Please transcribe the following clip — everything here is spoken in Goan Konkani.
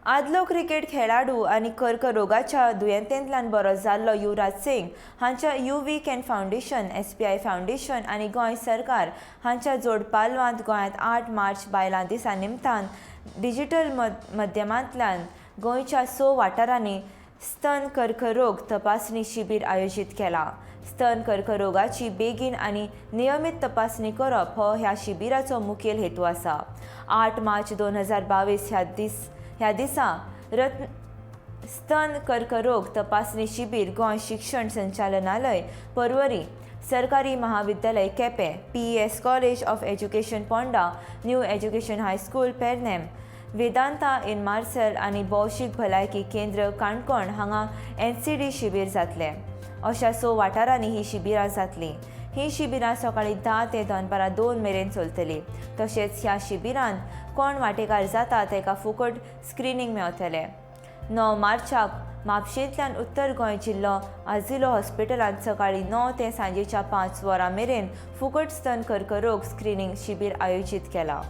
आदलो क्रिकेट खेळाडू आनी कर्करोगाच्या दुयेंतेंतल्यान बरो जाल्लो युवराज सिंग हांच्या you we can foundation, SBI foundation आनी गोंय सरकार हांच्या जोड पालवांत गोंयांत 8 मार्च बायलां दिसा निमतान डिजिटल माध्यमांतल्यान गोंयच्या स वाठारांनी स्तन कर्करोग तपासणी शिबीर आयोजीत केलां. स्तन कर्करोगाची बेगीन आनी नियमीत तपासणी करप हो ह्या शिबिराचो मुखेल हेतू आसा. 8 मार्च 2022 ह्या दिसा रत्न स्तन कर्करोग तपासणी शिबीर गोंय शिक्षण संचालनालय, पर्वरी, सरकारी महाविद्यालय Quepem, PES college of education Ponda, new education high school Pernem, Vedanta in Marcel आनी भौशीक भलायकी केंद्र काणकोण हांगा एनसीडी शिबीर जातलें. अशा स वाठारांनी ही शिबिरां जातलीं. ही शिबिरां सकाळीं 10 ते दनपारां 2 मेरेन चलतलीं. तशेंच ह्या शिबिरांत कोण वांटेकार जाता ताका फुकट स्क्रिनींग मेळटलें. 9 मार्चाक म्हापशेंतल्यान उत्तर गोंय जिल्लो आजिलो हॉस्पिटलांत सकाळीं 9 ते सांजेच्या 5 वरां मेरेन फुकट स्तन कर्करोग स्क्रिनींग शिबीर आयोजीत केलां.